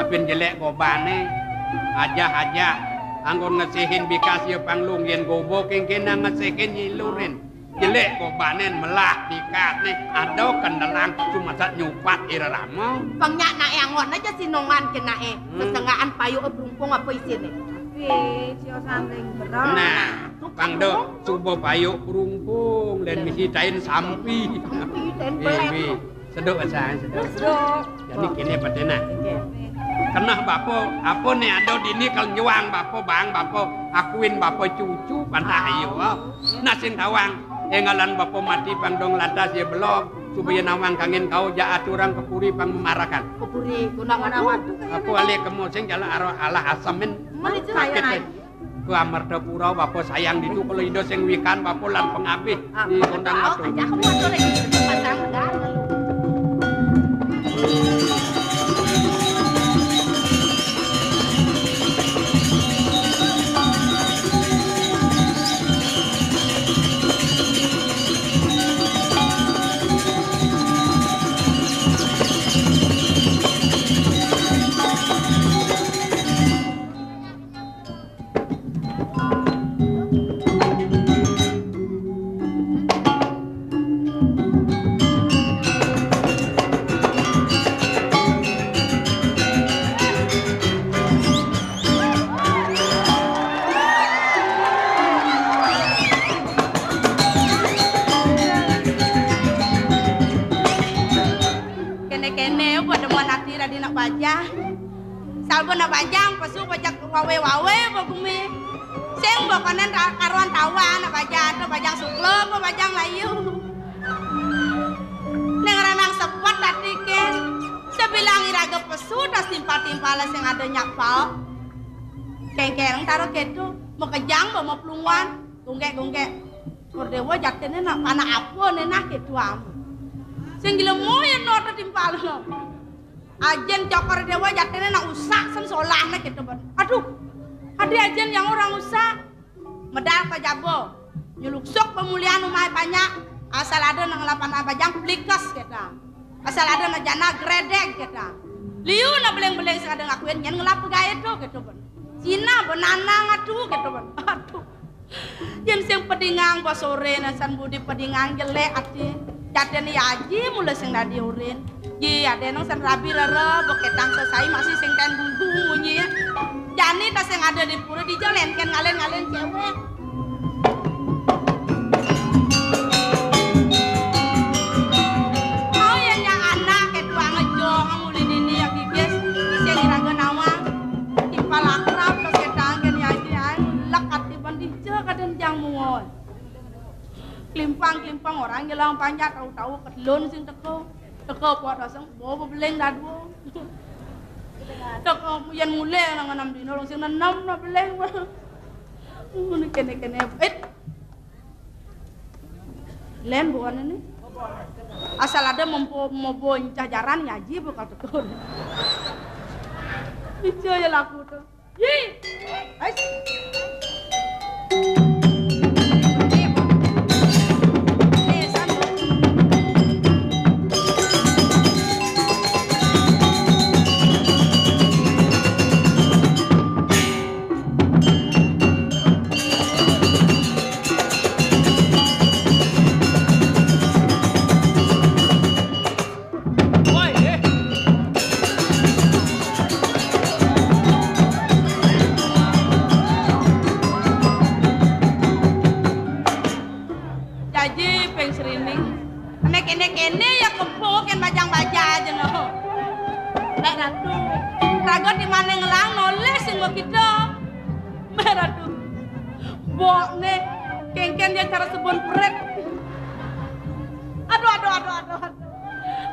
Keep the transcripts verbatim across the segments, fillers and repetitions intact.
Pin jelék gobané. Ajah-ajah. Anggon ngesihin bikas ya panglung yén goba kéngkénang ngesihin nyilurin. Jelék gobané melah bikasné. Ada kendelang sumasat nyupat ira rama. Pang nyak naé anggon aja sinongan ké naé. Hmm. Sesengaan payuké brungpung apa isiné? Tapi, sia sanding berat. Nah, pang do suba payuk brungpung, lén misi tain sampi. Sampi, tain belek. Seduk asahan, seduk. Seduk. Jadi kéné peténan. Oké. Keneh bapa, apa né ada dini kal nyuang bapa, bang bapa, akuin bapa cucu, pantah ayo. Nah, sing tawang, énggalan bapa mati pang dong lantas ya belog, supaya nawang kangin kau ja aturang ke puri pang memarakan. Ke puri, guna-guna waktu. Aku alih kemo sing jala arwah Allah asemin. Mari sakit, kaya eh. Ku Amartapura, bapa sayang ditu, kala Ida sing wikan, bapa lan pengabih. Ah, di kondang betul. Aja kamu atur lagi, pasang negara. Kéné-kéné, apa demen ati radi nak bajang. Salba nak bajang, pesu pajak wawe-wawe ba gumi. Sing ba konen ra-, karuan tawan nak bajang, ada bajang sukla, apa bajang layu. Ning ranang sepet ati kén. Sabilang iraga pesu tas timpal-timpal sing ada nyapal. Kéngkéng taro kéto, makejang ba maplunguan, gunggék-gunggék. Gur Déwa jatiné nak panak apa né nah kéto am. Sing jlema yén no timpal no. Ajin Cokor Déwa jatiné nak usak sen solahné kéto ban. Aduh. Adi ajin yang orang usak. Medal ka jaba. Nyuluksuk pemulihan umai panjak. Asal ada nang lapan bajang plikes kéto. Asal ada nang jana gredeg kéto. Liu nang beling-beling sing ada ngakuin nyén ngelap pegaé to kéto ban. Cina benanang atu kéto ban. Aduh. Yén sing pedingang ba soré na san budi pedingang jelék ati. Jatiné ya aji mula sing dadi orin. Ji adé nang san rabi rara ba ketang sesai masih sing ten bumbu munyi. Jani ta sing ada di pura dija lén kén ngalén-ngalén cewek. Mau ya nya anak kéto ngejong nguli dini ya gigis sing iraga nawang. Timpal akrab ka ketang kén ya aji ai lek ati ban dija kadén jang muon. Klimpang-klimpang orang nyelang panjat, tahu-tahu kedlon sing teko. Teko po daseng, bawa bebeling dadua. Teko yén mulih nang enam dino, sing nenem na beling. Mun kéné-kéné, eh. Lén bukan ini. Asal ada mempo-, mobo encah jaran ya aji bakal teko. Ijo ya laku to. Jaji ping srining. Nek kéné-kéné ya kebo kén bajang-bajang aja no. Mbak Ratu, raga di mana ngelang noleh sing mau kita. Mbak Ratu, bok nih, kéngkén dia cara sebon pret. Aduh, aduh, aduh, aduh, aduh.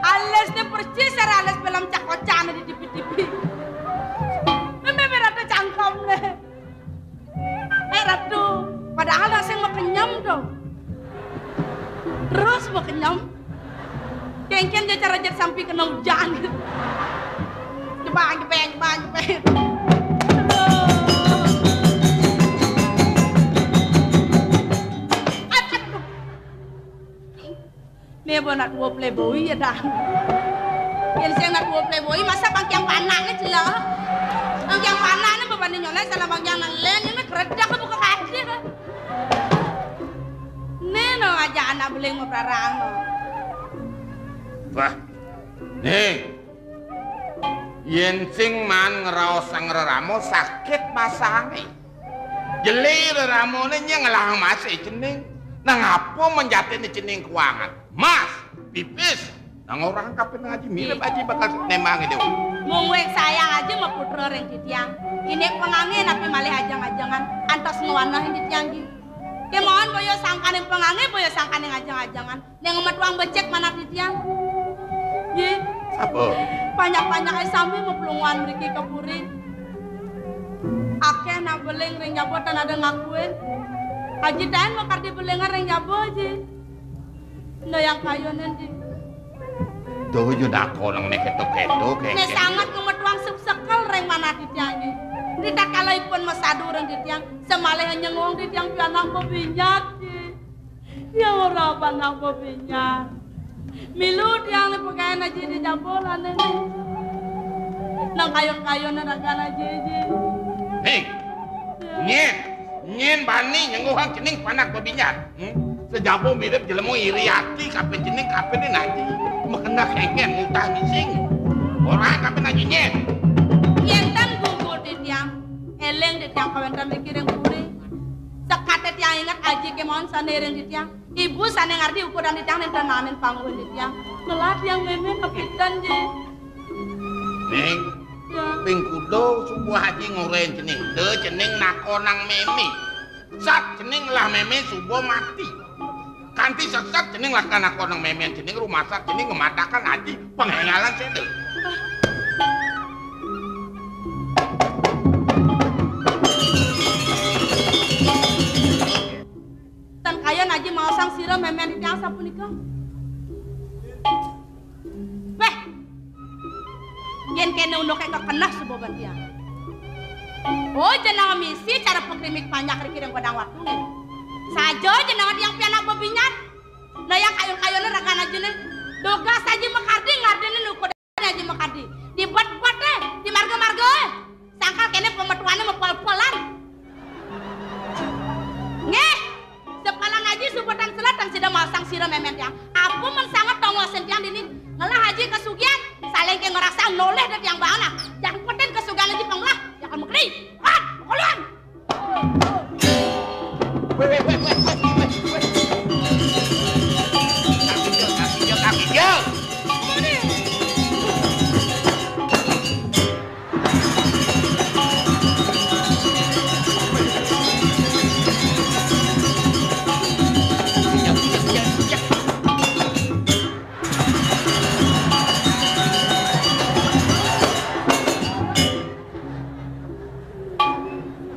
Alis nih persis cara alis film Cak Kocan di T V-T V. Memang Mbak Ratu cangkem nih. Eh, Ratu, padahal nak sing mau kenyem tuh. Terus mau kenyem. Kéngkén dia cara jet sampai kena hujan. Jebang, jebeng, jebang, jebeng. Aduh. Aduh. Nih, bo nak dua playboy ya dah. Sing nak dua puluh boi, masa bangkiang panakné jelek. Bangkiang panakné bebané nyolek, salah bangkiang nelen, ini geredak buka kasih. Né no aja anak beling mau prarang no. Wah, ning. Yén sing maan ngraosang rerama sakit masané. Jeli reramané nyé ngelah masih cening. Nang apa menjatiné cening kuangan? Mas, pipis. Nang orang kapan ngaji mirip aji bakal nemang itu. Mung wék sayang aja mau putra ring titiang. Ini pengangin tapi malih ajang-ajangan. Antos ngewanahin titiang ji. Kemauan boyo sangkaning pengangin, boyo sangkaning ajang-ajangan. Ning ngemetuang becik manah titiang. Ji. Apa? Banyak-banyak ae sami meplunguhan mriki ka puri. Akeh nak beling ring jaba tan ada ngakuin. Aji tan makardi belingan ring jaba, Ji. Nah, yang kayunen, Ji. Duh, yo dakon nang nek keto-keto, Kek. Nek sanget ngemetuang sepsekel ring manah titiang, Ji. Ritatkala ipun masadu ring titiang, semalih nyengung titiang pianak bebinyat, Ji. Ya ora apa nang bebinyat. Milu tiang ni pekain aja di jaba lane ni. Nang kayun-kayun rakan aja, Ji. Hei, nyén, nyén bani nyenguhang cening panak bebinyat. Hmm? Sejaba mirip jelema iri ati, kapan cening, kapan ni naji. Makena kengken ngutah ngising. Ora kapan naji nyén. Yén tan gugur titiang, eling titiang kawentan mikiring puri. Sekate tiang inget aji kemawon sane ring titiang. Ibu sane ngardi ukuran titiang nenten namen pangulun titiang. Ngelah tiang memen kepitan, Ji. Ning, ya. Ping kuda subuh aji ngoren cening. Te cening nakonang meme. Sat cening lah meme subuh mati. Kanti sesat cening lah nakonang meme cening rumasak cening ngemadakan aji pengengalan seda. Tan kayun aji maosang sira memen tiang sapunika. Weh. Yen kene unduke kekenah suba ban tiang. Oh, jenenga misi cara pengkrimik panjak riki ring godang watu nggih. Saja jenenga tiang pianak bebinyan. Nah, yang kayun-kayune rakan ajine. Dogas aji makardi ngardene nuku aji makardi. Di bet-bete, di marga-marga. Sangkal kene pemetuane mepol-polan. Nggih. Sepalan aji subetan selat dan sida masang sira memen tiang. Apa men sanget tong wasin tiang dini? Ngelah aji kesugihan, saling ke ngerasa noleh de tiang baana. Jangkutin kesugihan aji penglah, jangan mekeli. Wan, pokoluan. Weh, weh, weh, weh, weh, weh, weh. Kaki jel, kaki jel, kaki jel.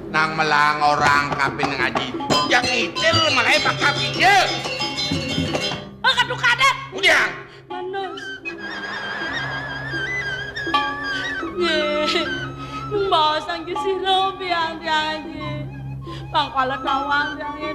Nang melang orang kapin ngaji. Yang itil malah bakal bijil. Oh, kaduk adat. Udah. Manus. Nggih. Mbok sangki sira biang-biang iki. Pangkala tawang biang iki.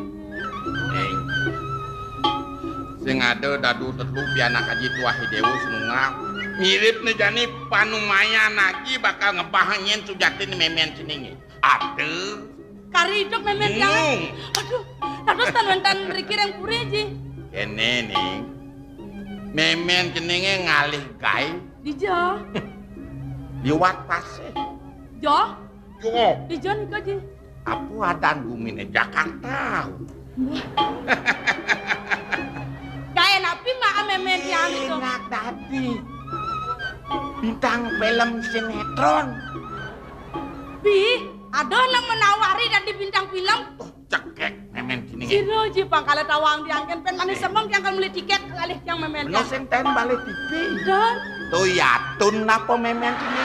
Sing ada dadu tetu pianak aji tuah Dewa Senungak. Mirip ne jani panumayan aji bakal ngebah nyen sujatin memen ceninge. Ada. Kari idup memen tiang. Aduh, dados tan wénten mriki ring puri, Ji. Kene, Ning. Memen jenenge ngalih gaé. Dija. Liwat pasih. Jo? Jo. Dija nika, Ji. Apa adan gumine Jakarta? Gaé napi mak memen tiang nika? Enak dadi. Bintang film sinetron. Pi, aduh nang menawari dadi bintang film. Oh, cekek memen sini. Sira ji pangkala tawang tiang ken pen manis semeng tiang kan meli tiket kalih tiang memen. Meno tiang. Sing ten balik T V. Dan to yatun napa memen sini?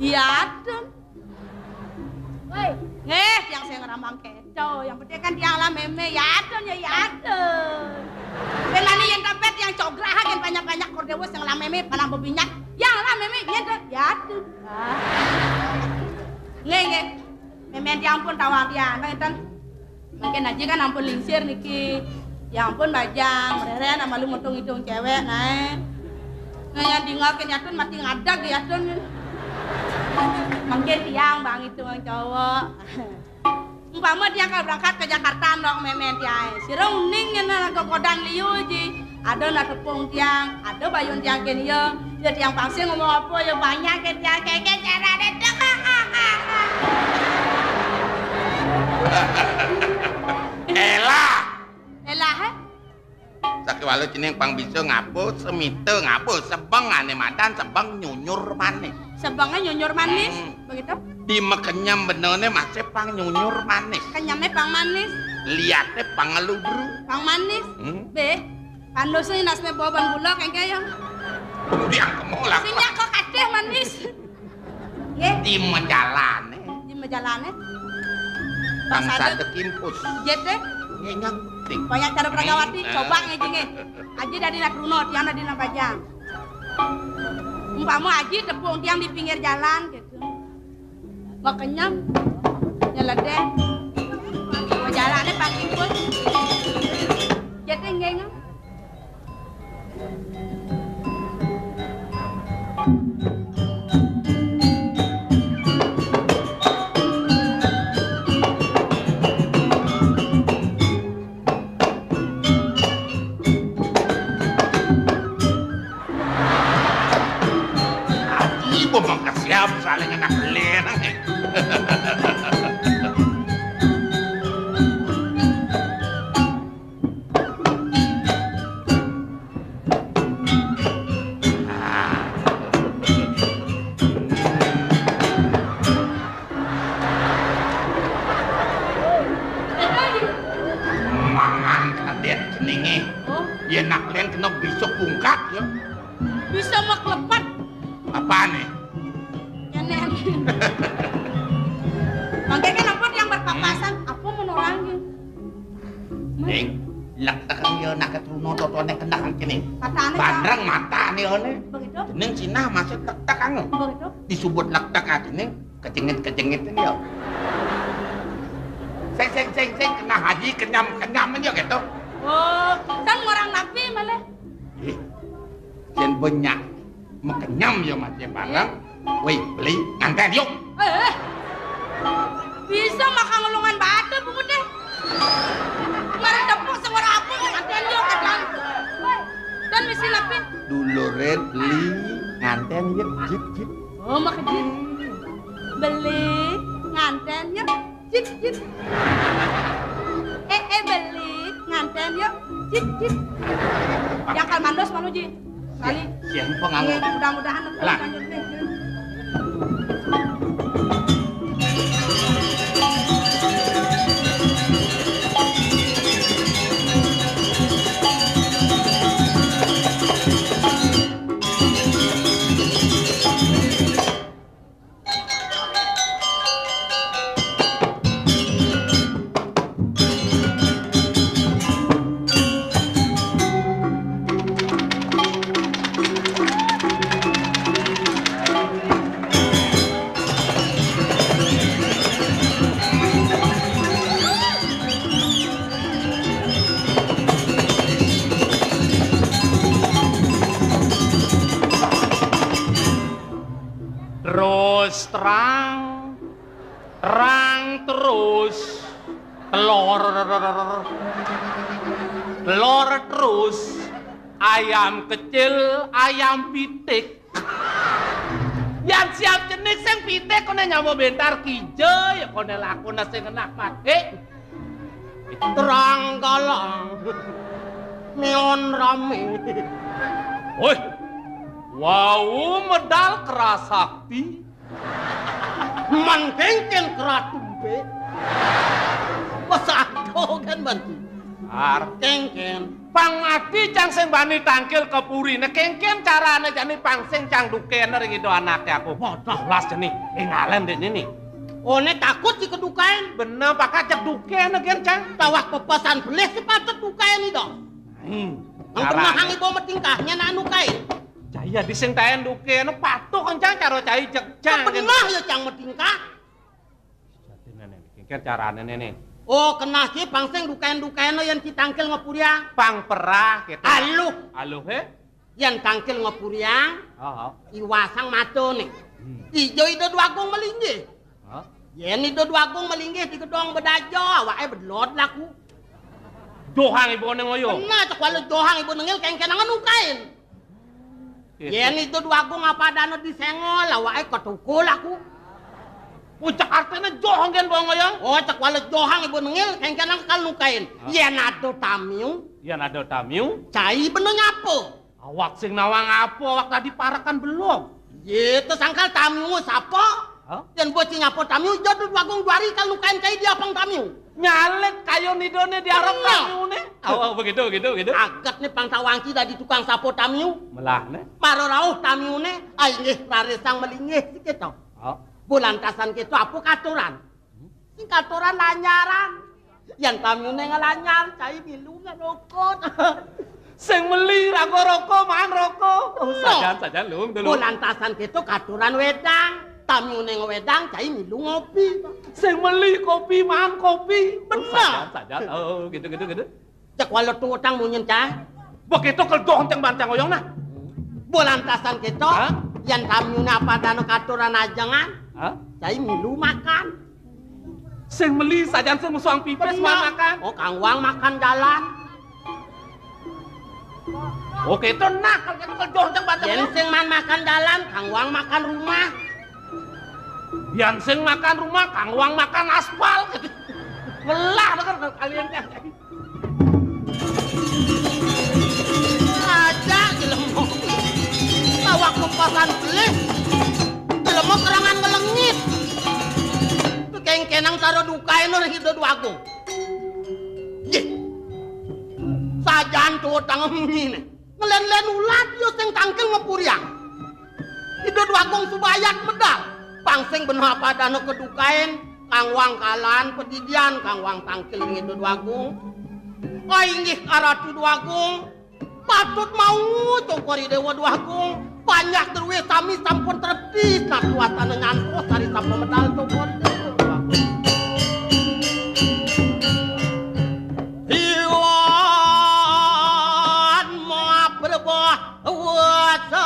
Yatun. Woi, nggih, tiang sing ngrambang keto. Yang penting kan tiang lah meme, yatun ya yatun. Belani yang tapet yang cograha yang banyak-banyak kordewo yang lah meme, panang bebinyak. Yang lah meme, yatun, yatun. Ah. Nggih, nggih. Memen tiang pun tawang tiang, ngeten. Mangkin aji kan ampun lingsir niki. Ya ampun, bajang, mereren malu mutung-itung cewek nae. Nah, yang dingakin yatun mati ngadag yatun. Mangkin tiang bang itu bang cowok. Umpama tiang kalau berangkat ke Jakarta nok memen tiang. Sira uning ngene kokodan liu ji. Ada na tepung tiang, ada bayun tiang ken ya. Ya tiang pangsi ngomong apa ya banyak ke tiang keke cara ada. Elah. Elah, eh? Sakiwala cening pang bisa ngaba, semita ngaba, sebeng ane madan, sebeng nyunyur manis. Sebenge nyunyur manis, hmm, begitu? Di makenyem benene masih pang nyunyur manis. Kenyeme pang manis. Liate pang ngeludru. Pang manis. Hmm. Be, pandu sing nas me boban gula kengke ya. Yang kemulak. Sing nyak kok kadeh manis. Nggih. Di majalane. Di majalane. Bangsa dekimpus. Jet deh. Nggih, ngerti. Banyak cara Pragawati, hmm, coba ngeji nggih. Aji dadi nak runo, tiang dadi nak bajang. Umpama aji tepung tiang di pinggir jalan gitu. Mau kenyang, nyeledeh. Majalane pakimpus. Jet deh nggih, nggih. Ati ibu mangkasiap saling anak len. Mangan kadet ceninge. Oh. Yen nak len kena bisa pungkat ya. Bisa maklepat. Apane? Kenen. Mangke kan apa yang berpapasan? Hmm. Apa menorang gitu? Ning, lektek ya nak keturunan totone kena kene. Matane, Cak. Bandreng matane one. Begitu? Dening Cina masih lektek anu. Begitu? Disebut lektek atine kejengit-kejengit ini ya. Sing, sing, sing, sing, kena haji kenyam-kenyam aja gitu. Oh, kan orang nabi malah. Ih, yen banyak makenyam ya mati barang. Woi, beli nganten yuk. Eh, eh. Bisa makan ngulungan batu bungut deh. Kemarin tepuk sing ora apa nganten yuk kadang. Dan mesti napi? Dulure beli nganten yuk, jip, jip. Oh, mak jip. Beli nganten yuk, jip, jip. Eh, eh, beli nganten yuk, jip, jip. Yang kal mandos malu ji. Kali. Siang penganggur. Iya, mudah-mudahan aku. Alah. Terus terang, terang terus, telur, telur terus, ayam kecil, ayam pitik. Yang siap jenis sing pitik kone nyamuk bentar kija ya kone lakune sing enak mati. Terang galang, neon rame. Woi, wau medal kerasakti. Man kengken keratumpe. Pesado kan bantu. Ar kengken. Pang ati cang sing bani tangkil ke purine kengken carane jani pang sing cang dukene ring ida anake aku. Wadah. Las jani. Ing alen dek nini. One takut si kedukaen. Bener pakat cek dukene gen cang. Tawah pepesan belih si patut dukaen ida. Hmm. Nang carane. Kemahang ibu metingkahnya nak anu kae. Jaya di sing taen dukene patuh kencang cara cai cek cang. Kepengah ya cang metingkah. Kénkén carané né, né. Oh, keneh ci pang sing dukain-dukain yén ci tangkil ngepuriang. Pang perah kéto. Aluh. Aluh, é? Yén tangkil ngepuriang, oh, oh, iwasang matané. Hmm. Ijo Ida Dwagung melinggih. Hah? Yén Ida Dwagung melinggih di gedong bedaja, awaké bedlod laku. Johang ibané ngoyong. Nah, cék wala johang iba nengil kéngkénang nukain. Yén Ida Dwagung apadana disenggol, awaké ketukul aku. Pucak artiné johang gén bongol ya? Oh, cék wala johang iba nengil, kéngkénang kal nukain. Hah? Yén ada tamiu. Yén ada tamiu. Cai bena nyapa. Awak sing nawang apa, awak tadi parekan belum. Yé, to sangkal tamiu sapa? Hah? Yén bocah nyapa tamiu, Ida Dwagung juari kal nukain cai di apang tamiu. Nyalit kayun Idané di arep tamiuné. Awak begitu, begitu, begitu. Aget né pang tawangki dadi tukang sapa tamiu. Melah né. Mara rauh tamiuné, ai nggih rarisang melinggih sik kéto. Oh. Bulantasan kéto apa katuran? Sing katuran lanyaran. Yén tamiuné ngelanyar, cai milu ngerokok. Sing meli raga rokok, maan rokok. Oh, sajan, sajan, Lung, dulu. Bulantasan kéto katuran wedang. Tamiuné ngewedang, cai milu ngopi. Sing meli kopi, maan kopi. Bener. Oh, sajan, sajan. Oh, gitu, gitu, gitu. Cék wala tutang munyin cai. Begitu kel doh céng bantang oyong nah. Bulantasan kéto, hah? Yén tamiuné apadana katuran ajengan, hah? Cai milu makan. Sing meli sajan sing musuang pipis maan makan. Oh, kang wang makan jalan. Oh, kéto nah, kal kéto kel doh céng bantang. Yén sing maan makan jalan, kang wang makan rumah. Yén sing makan rumah, kang wang makan aspal gitu. Melah denger kalian téh. Aja jelema. Awak kepasan pelih. Jelema kerangan ngelengit. Tu kéngkénang cara dukaina ring Ida Dwagung. Yé. Sajan tutang munyiné. Ngelén-lén ulat ya sing tangkil ngepuriang. Ida Dwagung subayat medal. Pang sing beneh apadana kedukain, kang wang kalan pedidian, kang wang tangkil ring Ida Dwagung. Ai inggih Ratu Dwagung, patut maungu Cokor I Déwa Dwagung. Panjak druwé sami sampun trepti, nah kuatana nyantos sari sapa medal Cokor I Déwa Dwagung. Iwan maprebah Wasang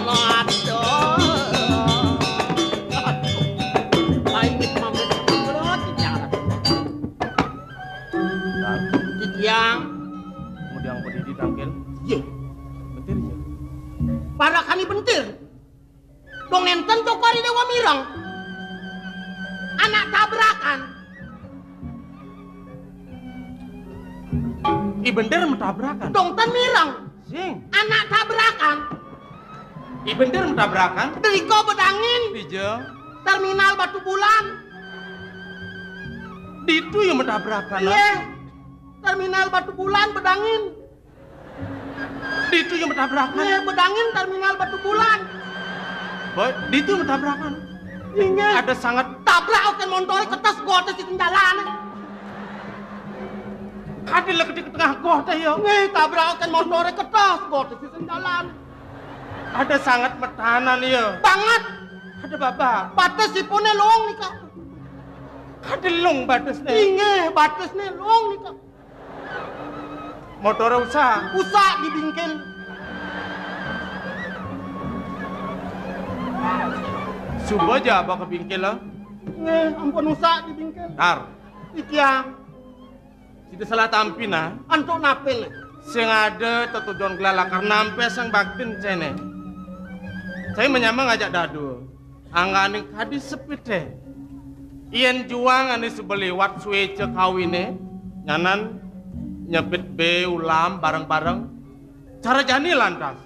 nada. Aduh, lain pamit berarti nyarat. Titiang. Kemudian pedidi tangkil. Iya. Bentir ya. Parakani bentir. Dong énten Cokor I Déwa mireng. Anak tabrakan. I bendir matabrakan. Dong ten mireng. Sing. Anak tabrakan. I bendir matabrakan. Drika bedangin. Dija. Terminal Batubulan. Ditu ya matabrakan. Iya. Terminal Batubulan bedangin. Ditu ya matabrakan. Iya, bedangin terminal Batubulan. Boy, ditu matabrakan. Inggih. Ada sangat tabrak oké montoré ketes goté sing jalan. Kadé lek di tengah goté ya. Nggih, tabrak oké montoré ketes goté sing jalan. Ada sangat metanan ya. Banget. Ada babak. Bates sipuné lung nika. Kadé lung batesné. Inggih, batesné lung nika. Motoré usah. Usah dibingkil. Suba ja apa kebingkil, ah? Nggih, ampun usah dibingkil. Tar. Iki, ah. Sida salah tampi, nah. Antuk napi, nah? Sing ada tetujon gelah lakar nampé sang baktin céné. Saya menyamang ajak dadu. Angganing kadi sepité. Yén juang ané suba liwat suéca kawiné, nyanan nyebit bé ulam bareng-bareng. Cara jani lantas.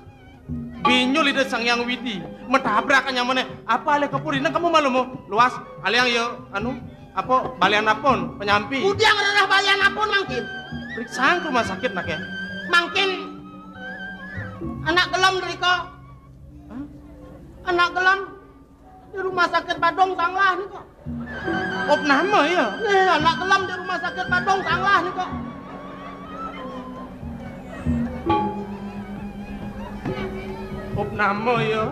Binyul Ida Sang Hyang Widi, matabrak nyamané. Apa alih ka puri, nang kamu malu mo? Luas, aliang ya, anu, apa, balian apun, penyampi. Udiang rereh balian apun mangkin. Periksaan ke rumah sakit, nak ya? Mangkin anak gelem drika. Hah? Anak gelem. Di rumah sakit Badung sanglah nika. Op nama ya? Nih, anak gelem di rumah sakit Badung sanglah nika. Op nama ya?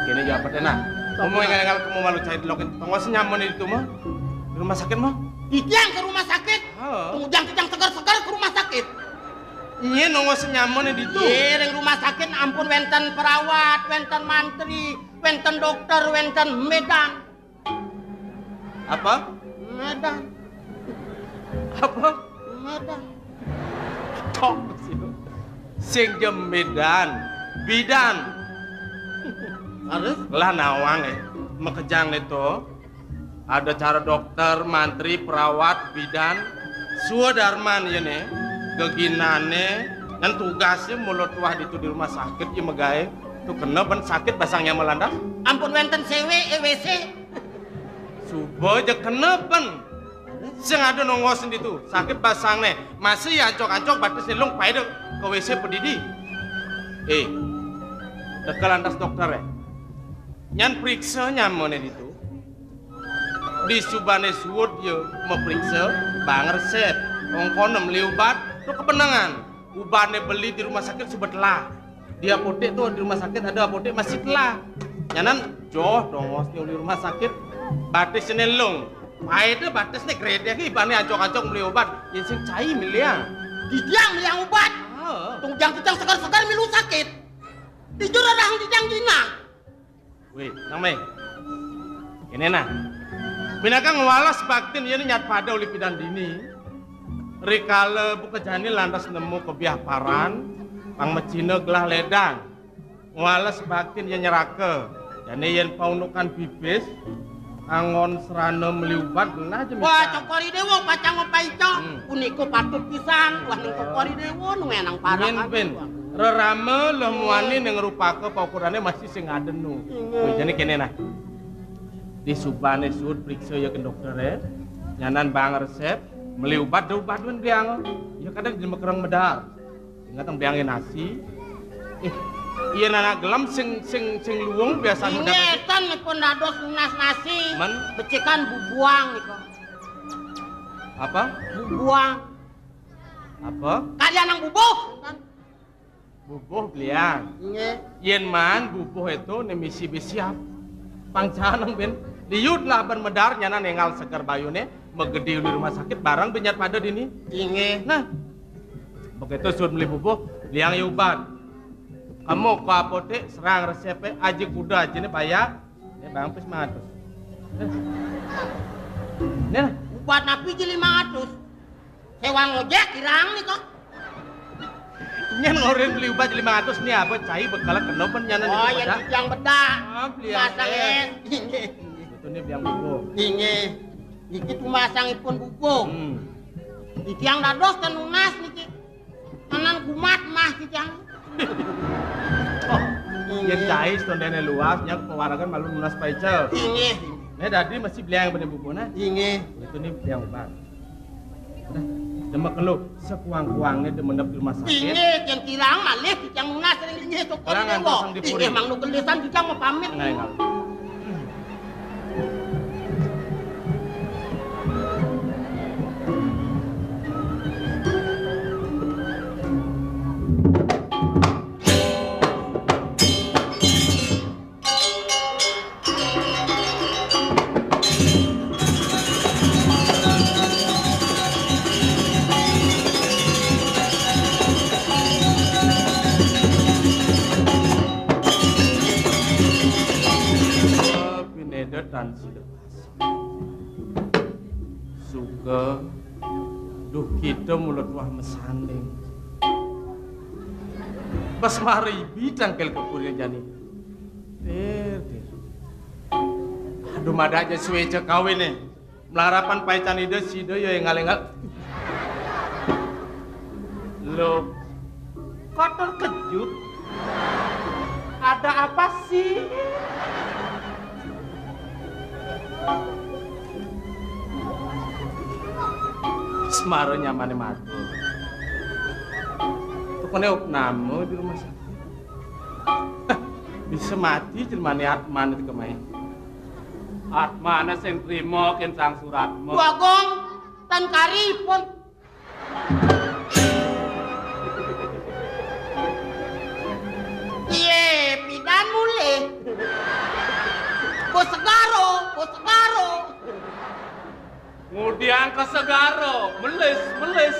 Kéné ya apa, nah? Kamu yang ngal-ngal kamu malu cai lokin. Tongos nyamon itu mah. Di rumah sakit mah. Titiang ke rumah sakit. Heeh. Tunggu jang titiang segar-segar ke rumah sakit. Iya, nongos nyamon itu. Iya, ring rumah sakit ampun wénten perawat, wénten mantri, wénten dokter, wénten medan. Apa? Medan. Apa? Medan. Tok sih. Sing jemedan, bidan. Harus? Lah nawang, eh. Makejang né to. Ada cara dokter, mantri, perawat, bidan. Suwa darman ya né. Geginané, ngan tugasnya mulut wah ditu di rumah sakit ya megaé. Tuh kena ben sakit basangnya melandas. Ampun wénten séwé, eh, W C. Suba ja kena ben. Sing ada nongos ditu, sakit basangné. Masih ya ancok-ancok batis nilung paida ke W C pedidi. Eh, teka lantas dokter ya. Nyan periksa nyamoné ditu. Di subané suud ya meperiksa, bang resep. Ongkon meli ubat, tuh kepenangan. Ubatné beli di rumah sakit suba telah. Di apotek tuh, di rumah sakit ada apotek masih telah. Nyanan joh dongos di rumah sakit. Batis nilung. Paida batis né gredek ibané ancok-ancok meli obat. Yén sing cai miliang. Titiang miliang obat. Ah. Tunggu jang titiang segar-segar milu sakit. Dijur arahang titiang dina. Wéh, Nang Mé. Kéné nah. Pinaka ngwales baktin yén nyat pada uli pidan dini. Rikala buka jani lantas nemu kebiah paran, pang macina gelah ledang. Ngwales baktin yén nyeraka. Jani yén paundukan bibis, anggon serana meli ubat genah aja. Wah, Cokor I Déwa pacang ngopaica. Hmm. Punika patut pisan, wah ning Cokor I Déwa nu enang parah. Min, Bin. Rerama leh muani ning rupaka paukurané masih sing adenu. Inggih. Wéh, jani kéné nah. Di subané suud periksa ya ke dokter ya. Nyanan bang resep, meli ubat da ubat duén biang. Ya kadang jelema kereng medar. Ingat teng biangé nasi. Eh, iya anak gelem sing sing sing luwung biasa medar nasi. Inggih, ten nipun dados nunas nasi. Men? Becikan bubuang niku. Apa? Bubuang. Apa? Kalian nang bubuh. Bubuh belian. Inggih. Yén maan bubuh itu né misi bisiap. Pang janeng bin. Liud lah ben medar nyanan énggal seger bayuné, megedi uli rumah sakit bareng bin nyat pada dini. Inggih. Nah. Begitu suud meli bubuh, liang ya ubat. Kamu ke apotek serang resepé aji kuda ajiné bayar. Né bang pis mangatus. Né nah. Ubat napi ji lima ratus? Sewa ngojek kirang nih kok. Nyén ngorin beli ubat lima ratus nih apa cai bekal kena pen nyanan. Oh, itu ya bedak. Yang bedak. Ah, beli yang masang es. Betul nih biang bubuh. Inggih. Niki tumasangipun bubuh. Hmm. Niki yang dados ten nunas niki. Anan kumat mah niki yang. Oh, yén cai setondéné luas, nya pewaragan malu nunas paica. Inggih. Né dadi masih beli yang bener bubuh nah. Inggih. Itu nih biang ubat. Udah, demek lu sekuang-kuangnya demenep di rumah sakit. Inggih, yang kirang malih titiang nunas ring linggih Cokor I Déwa. Ngantos sang dipuri. Inggih, mangda gelisan titiang mau pamit. Nah, enggak. Pinedetan sida pasang. Suka, duh kita mulut wah mesanding. Pas maribi tangkel kepurnya jani. Tir, tir. Aduh, mada aja suwe cek kawin nih. Melarapan paican ide sida ya engal-engal. Loh, kok terkejut? Ada apa sih? Semara nyamane matur. Tukune opname di rumah sakit. Bisa mati jelmane Atman itu kemae. Atmane sing trima ken sang suratmu. Bagong tan kari pun. Iye, pidan mulih. Tiang ke segara, melis, melis.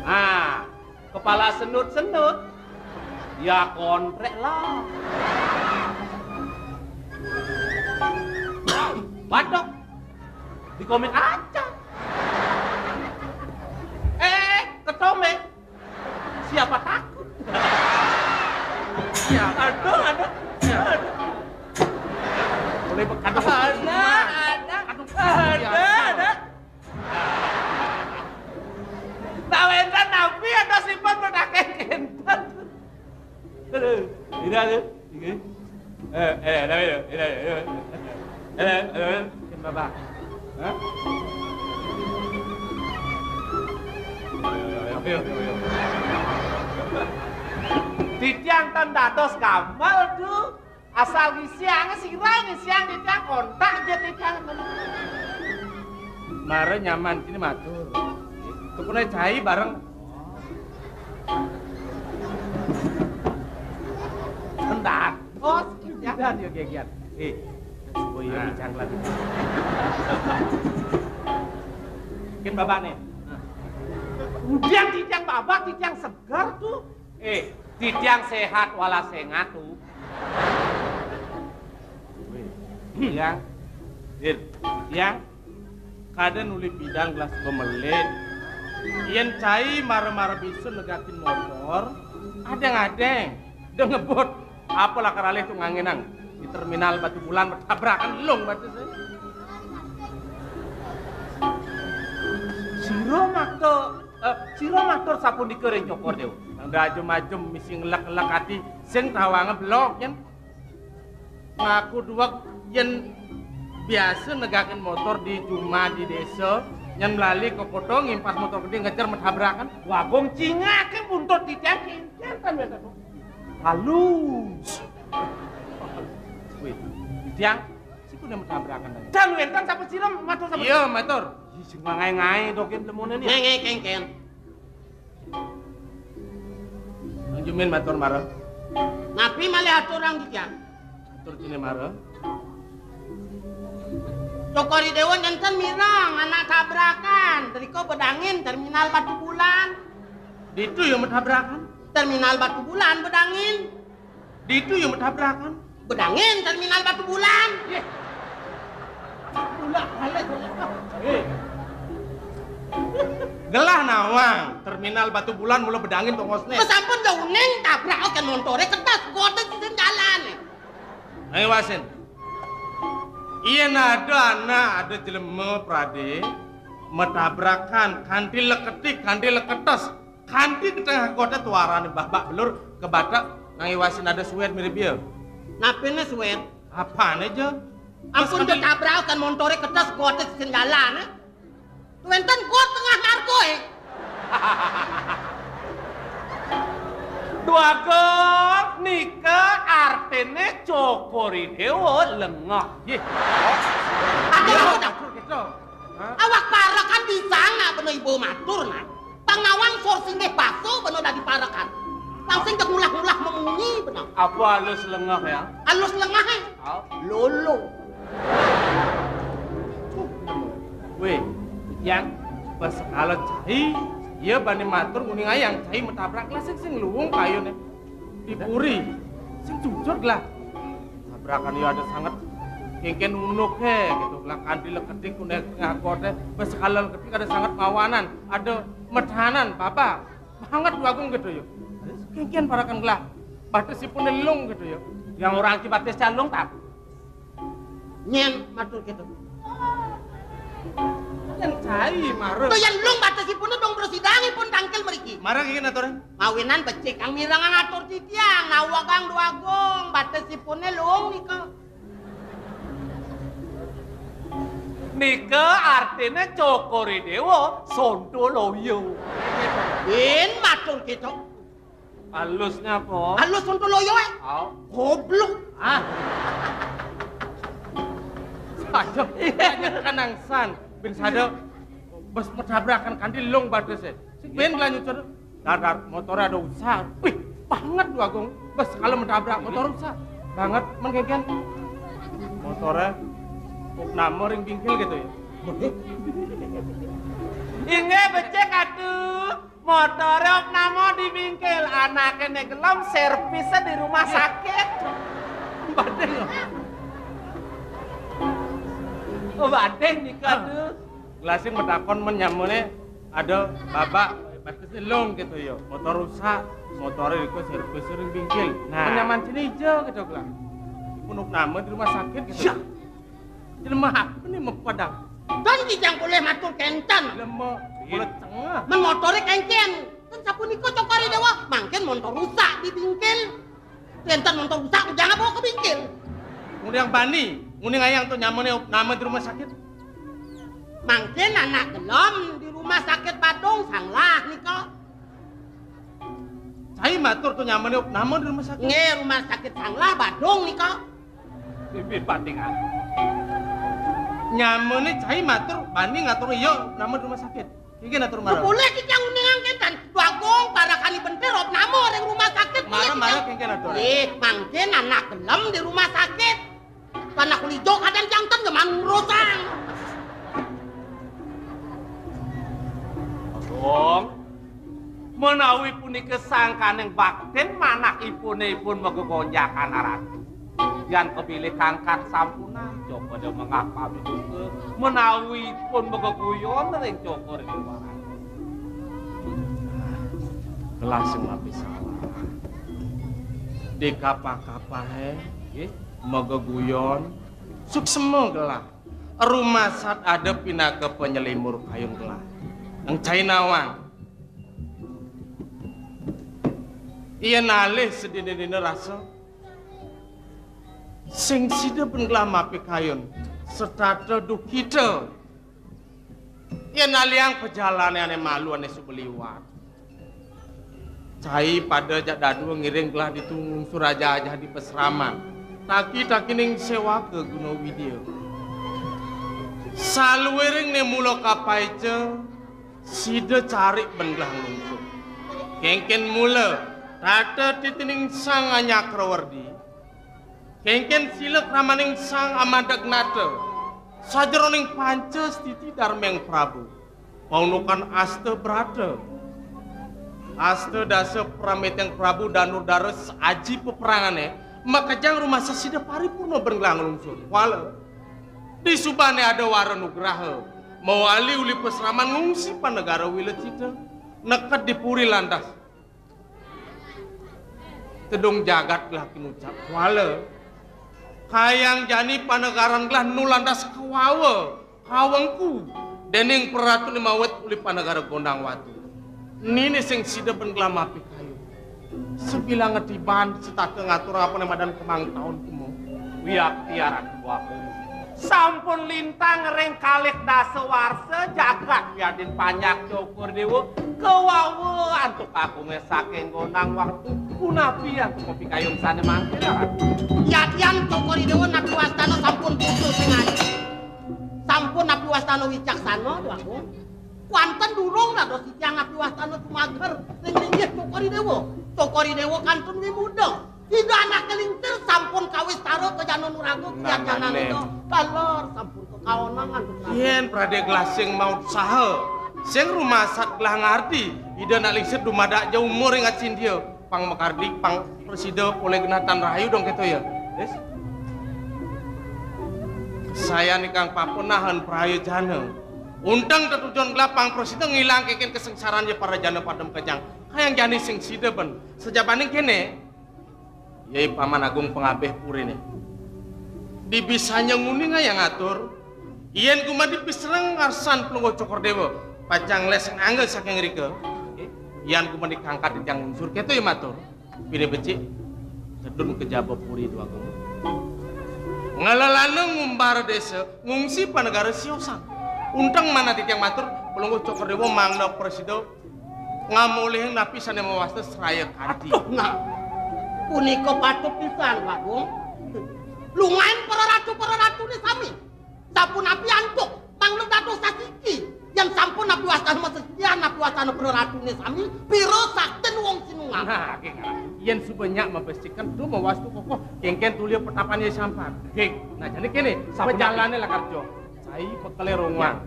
Ah, kepala senut-senut. Ya kontrak lah. Batok. Di komen aja. Eh, ketome. Siapa takut? Ya, ada, ada. Ya. Boleh berkata ada, ada. Aduh, ada, ada. Tawénten napi ada sipun menaken kénten. Aduh, tidak ada. Ini. Eh, eh, ada itu. Tidak ada. Ada, ada. Mungkin Bapak. Hah? Ayo, ayo, ayo, ayo. Titiang tan dados gamal, Du. Asal ngisiang, sira ngisiang titiang kontak aja titiang. Mara nyaman sini matur. Tukune cai bareng. Endak. Oh, sekian. Dan yo gegian. Eh, oh iya, nah. Bincang lagi. Mungkin Bapak nih. Kemudian titiang Bapak, titiang segar tuh. Eh, titiang sehat wala sengat tuh. Wih, titiang. Din, titiang. Kada nuli pidan gelas bemelit. Yen cai mara-mara bisa negakin motor, adeng-adeng, dengebut. Apa lakar alih tu ngangenang di terminal Batu Bulan bertabrakan lung batu saya. Sira makta, eh, sira matur sapunika ring Cokor Dewa? Nang dah ajem-ajem misi ngelak-ngelak ati sing tawanga belok yen. Ngaku duweg yen biasa negakin motor di jumah di desa, nyen melali ke kota ngimpas motor gede ngejar metabrakan. Wagung cingake buntut titiang kincen tan wénten. Halus. Wih, titiang, siku ne metabrakan tadi. Dan wénten sapa sira matur sapa? Iya, matur. Ih, sing ngae-ngae dokin lemone ni. Ngae-ngae kengken. Nang Jumin matur mara. Napi malih aturang titiang? Atur cine mara. Cokor I Dewa nenten mireng anak tabrakan. Drika bedangin terminal Batu Bulan. Ditu ya metabrakan. Terminal Batu Bulan bedangin. Ditu ya metabrakan. Bedangin terminal Batu Bulan. Yeh. Ulah balik. Eh. Gelah nawang terminal Batu Bulan mula bedangin tongosne. Sampun ya uning tabrak oke montore kedas goda sisi jalan. Ayo wasin. Iya nada anak ada jelema prade metabrakan kanti leketik kanti leketes. Kanti ke tengah kota tuarane babak belur ke batak nang iwasin ada suwed mirip dia. Napine suwed? Apane je? Ampun je tabrakan montore ketes gote sing jalan, eh. Wenten got tengah margo, eh. Dwagung nika artine Cokor I Dewa lengah. Yeh. Ada apa, Dak? Awak parekan di sana beno ibu matur, nah. Tang nawang sor singgih baso beno dadi parekan. Langsing cek ngulah-ngulah memunyi beno. Apa alus lengah ya? Alus lengah, eh? Au. Lolo. Weh, yang pas sekala cai, iya bani matur nguning ayang cai metabrak lah sing sing luwung kayune. Di puri, sing jujur lah. Tabrakan ya ada sanget kengken unuk he gitu lah kanti leketik kuning tengah kote pas sekala leketik ada sanget mawanan ada medanan papa banget Dwagung gitu ya. Kengken parakan gelah batasipun lung gitu ya. Yang orang ki batas calung tak? Nyen matur gitu. Yang cai marah. Tuh yang lung batasipun dong bersidangipun tangkil meriki. Marah gini aturan. Mawinan becik kang mirang ngatur titiang nawa kang Dwagung batasipune lung nika. Nika artine Cokor I Dewa Sontoloyo. Bin matur gitu. Alusnya apa? Alus Sontoloyo, eh. Au. Goblok. Ah. Saja, saja kanangsan. Bin sada bes metabrakan kanti lung batas, eh. Sing ben lanjut sada. Dar, dar, motornya ada usaha. Wih, banget Dwagung. Bes kalau metabrak motor usaha. Banget men kengken. Motornya Opname ring bingkil gitu ya. Inggih becik, aduh. Motore opname di bingkil, anake nek gelem servisnya di rumah sakit. Badhe. Oh, badhe nika, aduh. Gelasing matakon men nyamane ada babak batis elung gitu ya. Motor rusak, motore iku servis ring bingkil. Nah. Menyaman sini ijo gitu, Gelang. Iku opname di rumah sakit gitu. Ya. Jelema apa nih mau padang? Dan kijang boleh matur kenten. Jelema kulit tengah. Men motore kengken. Kan sapunika Cokor I Dewa, mangkin montor rusak di bingkil. Kenten montor rusak, jangan bawa ke bingkil. Ngundang bani, ngundang ayang tuh nyamane nama di rumah sakit. Mangkin anak gelem di rumah sakit Badung Sanglah nika. Cai matur tuh nyamane nama di rumah sakit. Nggih, rumah sakit Sanglah Badung nika. Bibir bandingan. Nyamane cai matur bani ngatur iya nama di rumah sakit. Iki ngatur marang. Boleh iki yang uningang kenten. Bagong parakani bentir opname ring rumah sakit. Marang, marang kengken atur. Eh, mangkin anak gelem di rumah sakit. Anak lijo kadang janten geman ngurusang. Bagong. Menawi punika sangkaning baktin manah ipune ipun magegonjakan aratu. Yan kebilih kangkat sampunan, coba dia mengah pamit juga. Menawi pun mageguyon ring Cokor I Dewa. Gelasing mapi salah. Di kapah-kapahe, nggih, mageguyon, suksema gelah. Rumasat ada pinaka penyelimur kayung gelah. Nang cai nawang. Iya nalih sedina-dina rasa. Sing sida ben gelah mapikayun, setata duhkita. Yen aliang pajalane ane malu ane suba liwat. Cai pada jak dadua ngiring gelah ditu ngungsur ajah-ajah di pasraman. Taki-takining sewaka guna widya. Saluiring ne mula kapaica, sida carik ben gelah nglungsur. Kengken mula, tata titining Sang Anyakrawardi. Kengken sila kramaning Sang Amadagnata, sajeroning panca stiti darmeng Prabu, paundukan asta brata. Asta dasa prameteng Prabu danur dara aji peperangane, makejang rumasa sida paripurna ben gelah nglungsur. Kuala, disubane ada wara nugraha, mawali uli pasraman ngungsi panegara Wilecita, neked di puri landas. Tedung jagat gelah kinucap. Kuala. Kayang jani panegaran gelah nulandas kawawa, kawengku, dening peratune mawet uli panegara Gondang Watu. Nini sing sida ben gelah mapikayu. Sebilang ngetiban setata ngatur apane madan kemang taun kemo. Wiakti aran dua kemo. Sampun lintang ring kalih dasa warsa jagat wiadin panjak Cokor Dewa kawawa antuk kagunge saking Gondang Watu punapi antuk pikayun sane mangkin, Ratu? Yadian Cokor Dewa napi wastana sampun putus sing aji. Sampun napi wastana wicaksana, Dwagung. Kuanten durung dados titiang napi wastana tumager ring linggih Cokor Dewa. Cokor Dewa kantun wimuda. Ida anak kelincir sampun kawis tara ka jana nuraga. Nah, kian jana nah, nih. Ida. Taler sampun kekaonang antuk. Yen prade gelah sing mautsaha, sing rumasat gelah ngardi, ida nak lingsir dumadak ja umur ing acindia. Pang makardi, pang presida polih genatan rahayu dong keto ya. Yes. Saya nikang papunahan praya jana. Unteng tetujon gelah pang presida ngilang kengken kesengsaran ya para jana padem kejang. Kayang jani sing sida ben. Sejabaning kene, Yai Paman Agung pangabih purine. Dibisanya nguning ayang atur, yen gumadi pisereng ngarsan Plungguh Cokor Dewa, pacang les angga saking rika. Yan gumadi kangkat titiang unsur keto ya matur. Pine becik, tedun ke jaba puri Dwagung. Ngelelana ngumbar desa, ngungsi panegara siosan. Unteng manah titiang matur, Plungguh Cokor Dewa mangda presida ngamolihing napi sane mawasta sraya kanti. Aduh, nah. Punika patut pisan, Bagong. Lungain para ratu, para ratune sami. Sapunapi antuk, mangda dados sasiki. Yen sampun napi wastana masesian, napi wastana para ratune sami, pira sakten wong sinungaran. Nah, ki ngarang. Yén suba nyak mabesik kéto mawastu kokoh, kénkén tuli petapan Nyai Sampar. Nggih. Nah, jani kéné, sapunapi? Pejalané lakar joh. Sai bekelé rongoang.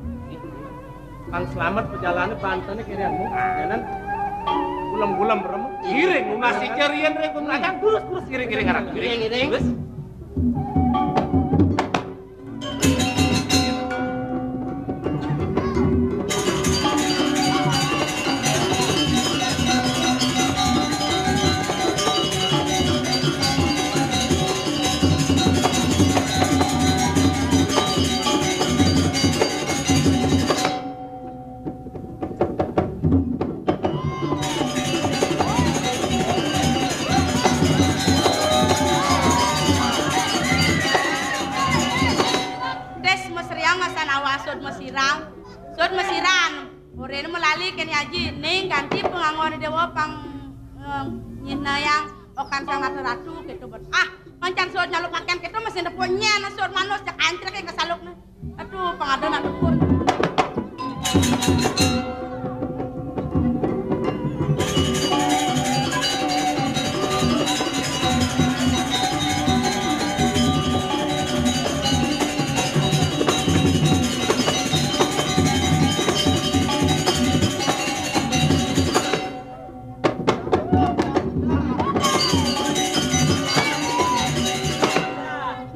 Kang Slamet pejalané bantené kéné anu, jalan gulem-gulem rem. Iring, nunas ica riyen ring Gung Rajang, durus-durus iring-iring arah. Iring, iring. Durus. Des mesriang asan awak sud mesiran. Sud mesiran. Orén melali kén Aji, ning ganti panganggon déwa pang, eh, nyihnayang okan sang ratu-ratu kéto bet. Ah, mancan sud nyalup pakaian kéto mesti nepuk nyén sud manus jak ancrek ing kesalukné. Aduh, pang ada nak dukun.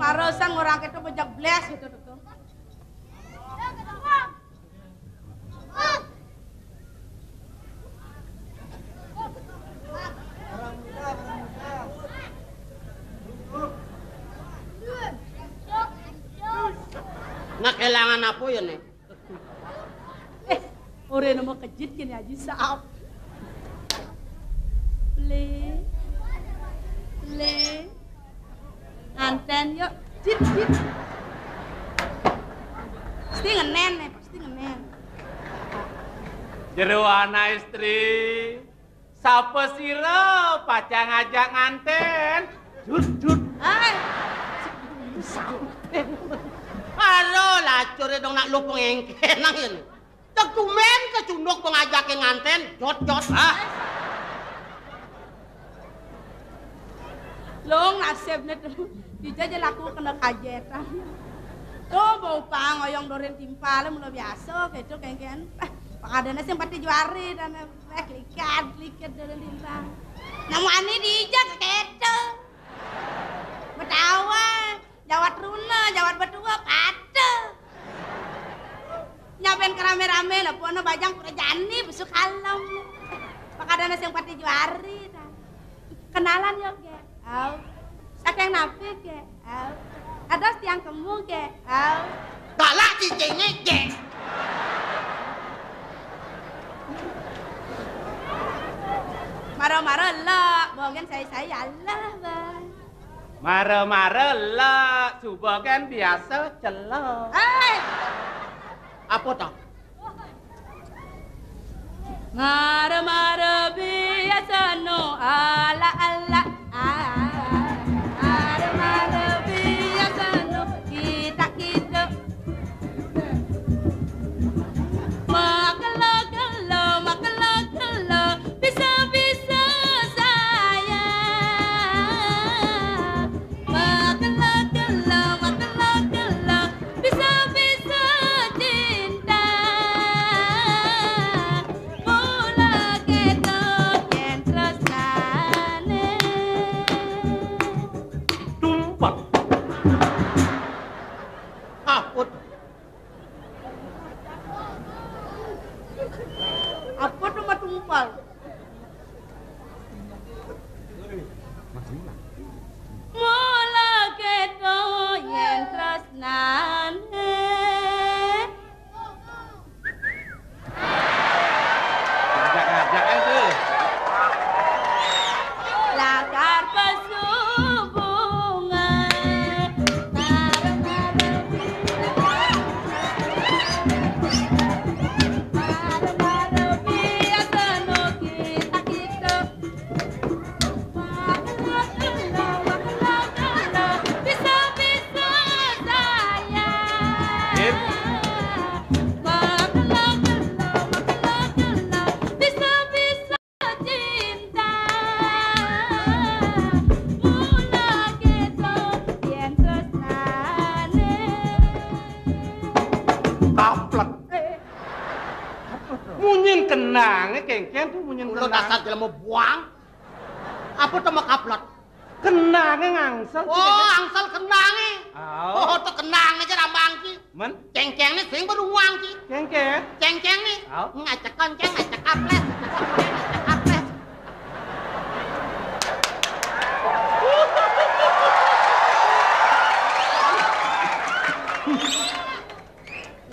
Mara sang orang kéto bejak blas kéto, kéto. Nah, kelangan apa ya, nih? Eh, orén nemu kejit kéné Aji Saap. Lé. Lé. Nganten, yuk. Jit, jit. Pasti ngenén, nih, pasti ngenén. Jero ana istri. Sapa sira pacang ngajak nganten? Jut, jut. Hai. Halo, lacuré dong nak lu pengengkenang ini. Tegumen kecunduk pengajakin nganten, jot, jot. Ah. Long nasibné to. Dija ja laku kena kajetan. To bau pang oyong dorin timpal mula biasa kéto kénkén. Eh, pang adané sing pati juari dan eh likat, likat dorin timpal. Namu ani dija kéto. Betawa, jawat runa, jawat betua, patuh. Nyaben kerame-rame, lepono bajang pura jani, besuk kalem. Pakadana sing pati juari, ta. Kenalan yo, Gek. Au. Saking napi, Gek? Au. Ados tiang kemu, Gek? Au. Galak cicingé, Gek. Mara-mara lak, bogen sai-sai Allah, Bang. Mara-mara lak, suba kan biasa celok. Hei! Apa to? Mara-mara biasa no ala-ala. Ah, mara-mara biasa no kita-kita. Makelo-kelo, makelo-kelo, bisa-bisa saya. Makelo-kelo, makelo-kelo, bisa-bisa cinta. Mula keto yen tresnane. Tumpah. Aput. Apa nama tumpal? Mula keto yen tresnane. Ngajak-ngajak ae tuh. Lakar pesubungan. Munyin kendangé kéngkén to, munyin Mula kendang. Dasar jelema buang. Apa to makaplot? Kendangé ngangsel. Oh, angsel kendangé. Oh, to kendangé aja rambang ki. Men? Céngcéngné sing beruang ki. Céngcéng. Céngcéngné. Au. Ngacek koncéng, ngacek kaplés, ngacek koncéng, ngacek kaplés.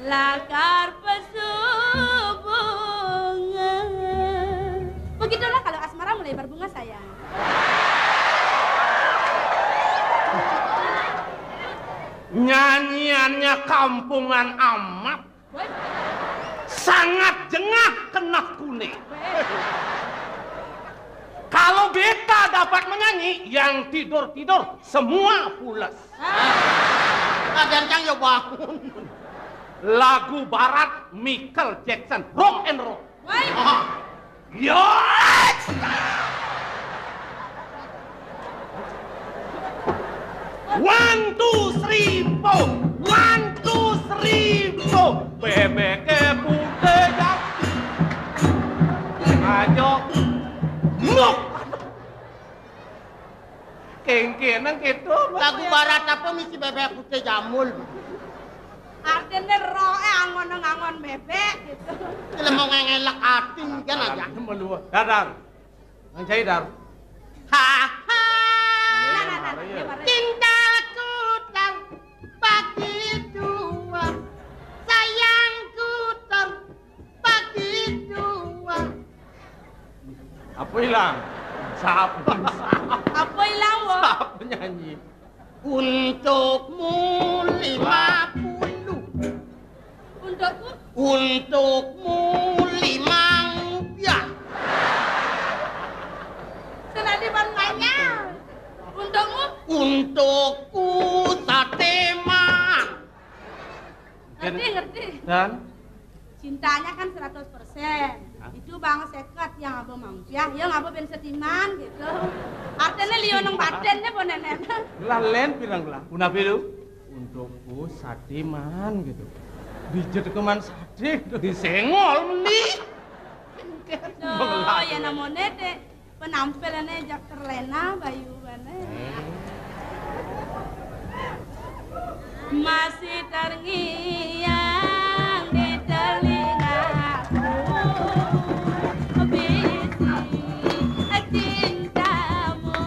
Lakar pasubungan. Begitulah kalau asmara mulai berbunga, sayang. Nyanyiannya kampungan amat. Woi. Sangat jengah kena kuné. Woi. Kalau beta dapat menyanyi, yang tidur-tidur semua pules. Ah. Kadang cang ya bangun. Lagu barat Michael Jackson, rock and roll. Woi. Ah. Yes! One, two, three, four. One, two, three, four. Bébék putih jati. Ayo. Nuk. Kéngkénang kéto. Lagu barat apa misi bébék putih jambul? Artiné rohé angon-angon bébék gitu. Lha mau ngelek ati kan aja. Dadar. Nang jai, Dar. Ha, ha. Nah, nah, nah, nah, iya, Mar. Cintaku terbagi dua, sayangku terbagi dua. Apa ilang? Siapa? Apa ilang, wo? Siapa nyanyi? Untukmu lima puluh. Untukku? Untukmu lima rupiah. Senadi ban manyal. Untukmu? Untukku sate man. Ngerti, ngerti. Dan? Cintanya kan seratus persen. Hah? Itu bang seket yang abah mangpiah, yang abah ben setiman gitu. Artinya liu nang badannya, boh, nenek. Lah, lén pirang lah. Punapi lu? Untukku satiman gitu. Dijet keman sate gitu. Disengol meni. Oh, ya namanya deh. Penampilannya jak terlena, bayu bané. Masih terngiang di telingaku, bisi cintamu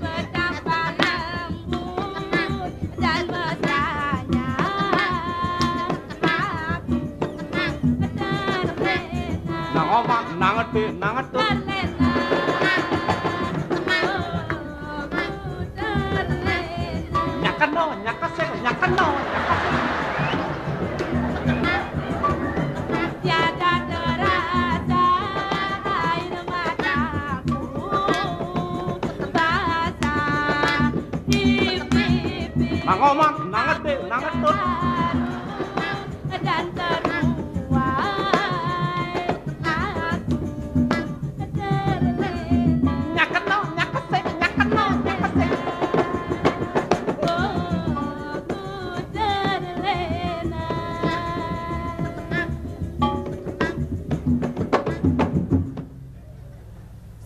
betapa lembut dan mesranya. Nang omah, nang gedé, nang gedé. Nyakeno, nyakesik, nyakeno, nyakesik. Tiada terasa air mataku basah di pipi. Nang omah, nang gedé, nang gedé. Dan teruai aku terlena. Nyakeno, nyakesik, nyakeno, nyakesik. Oh, ku terlena.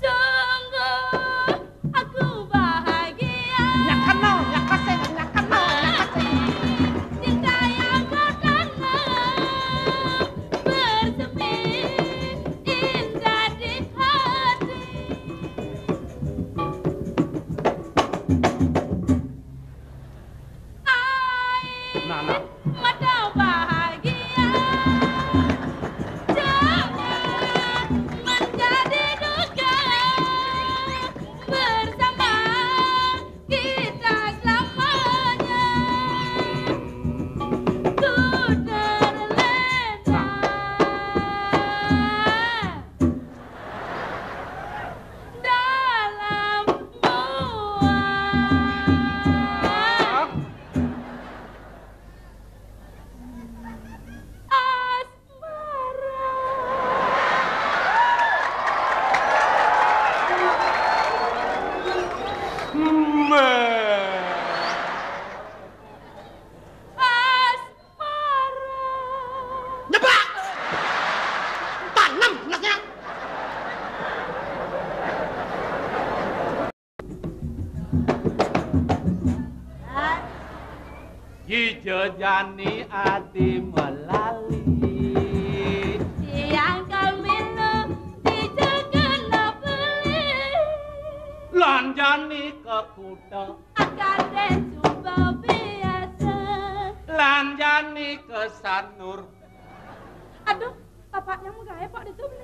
Sungguh aku bahagia. Nyakeno, nyakesik, nyakeno, nyakesik. Cinta Kija jani adi melali. Tiang kalmina di jagana beli. Lan jani ka kuta. Akade suba biasa. Lan jani ka Sanur. Aduh, bapaknya menggawe, Pak, di sini.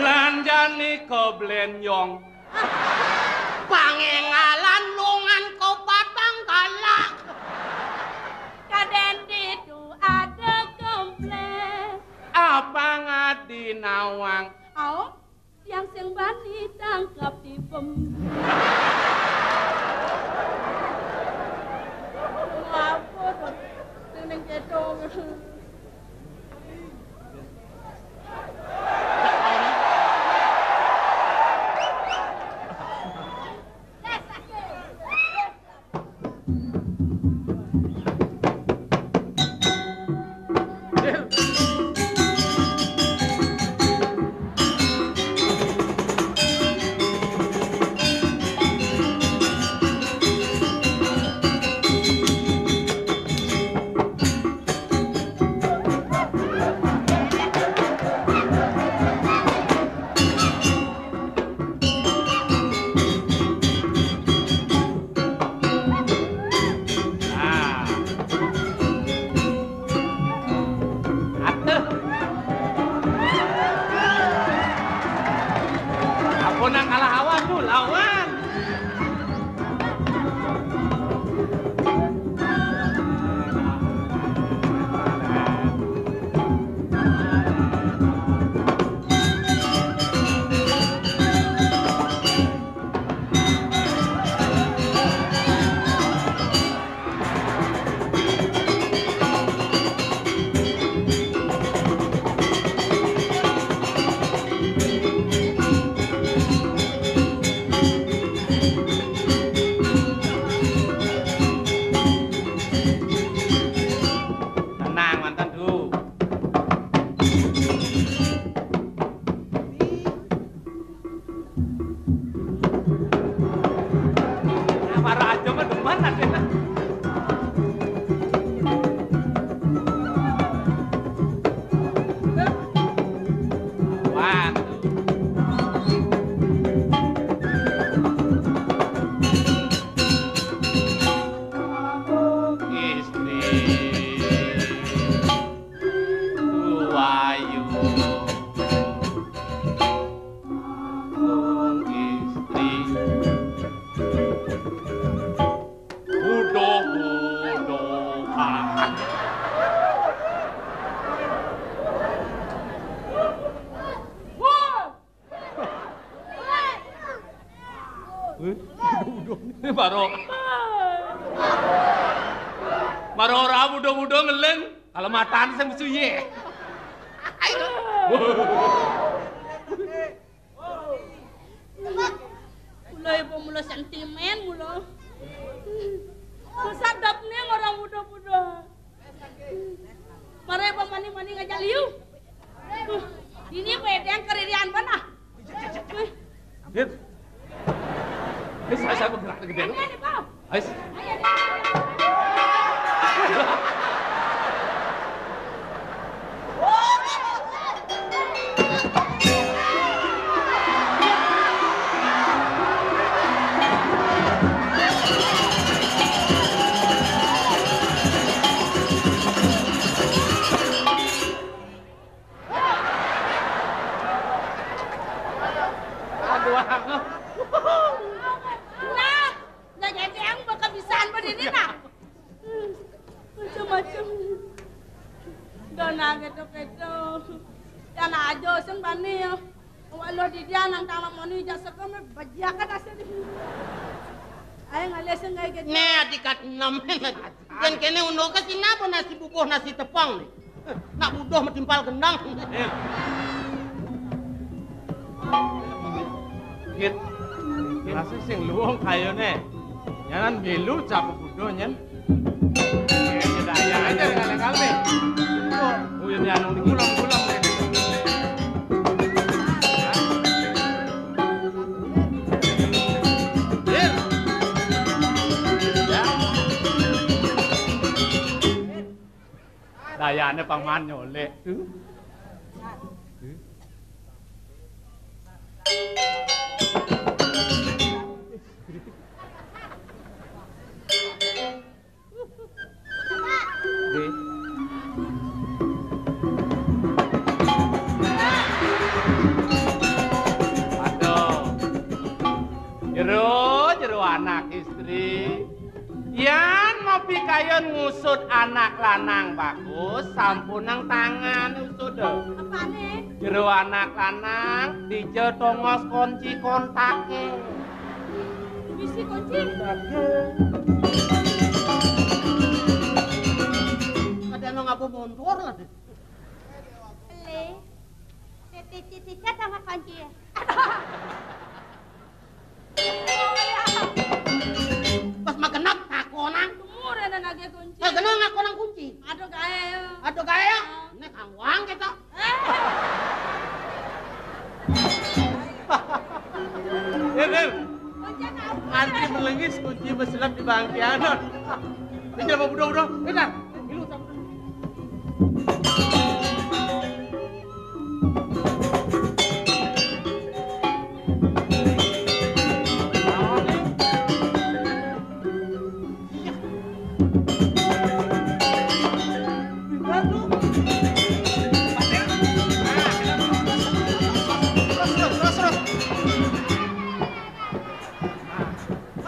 Lan jani ka Blenyong. Pangengalan lungan ka Batang Galak. Kaden ditu ada komplek. Apa ngadi nawang? Au, tiang sing bani tangkap tipem. Ngapur. Ning, ning keto. Nah. Atuh. Ampun, nang kalah awan tuh, lawan. Tenang, mantan, Du. Apa raja mah demen adena. Wan. Istri. Wayu. Wong istri. Uduh-uduhan. Woi, uduh-uduh. Ini baru. Baru ora uduh-uduh ngeling. Kalau matane sing mesu, ye. Mula ibu mula sentimen mula. Masa dapne orang muda-muda. Mare ibu mani-mani ngajak liu. Ini beda yang keririan mana? Dit. Dit, saya, saya bergerak gede lu. Ini, ini, Pak. Ais. Aduh, aku. Nah, nah, jadi yang bakal bisaan begini, nah. Macam-macam. Udah, nah, gitu-gitu. Ya, nah, aja, sing bani, ya. Walau di dia nang taman moni jasa kami bajiakan hasil ini. Ayo ngalih sing kayak gitu. Nih, adikat enam. Dan kene undo ke sini apa nasi bubuh, nasi tepung nih? Nak buduh metimpal gendang. Iya. Git. Rasa sing luwung kayone. Jangan milu cap buduh nyen. Tidak, ya aja dengan kami. Oh, ini anu ini. Pulang, pulang. Paman nyolek tuh. Nggih. Aduh. Jero, jero anak istri. Yan mau pikayun ngusut anak lanang bagus, sampun nang tangan usut. Apane? Jero anak lanang, dija tongos kunci kontake. Bisi kunci? Kadang ngapa mundur lah. Beli. Titi-titi sama kunci. Pas magenot ngakonang. Murene nagih kunci. Pas genot ngakonang kunci. Aduh gae. Aduh gae. Nek kangwang kita. Eh. Eh, eh. Kunci apa? Antri melengis kunci beselap di bangkianan. Ini apa budak-budak? Bentar. Milu tak.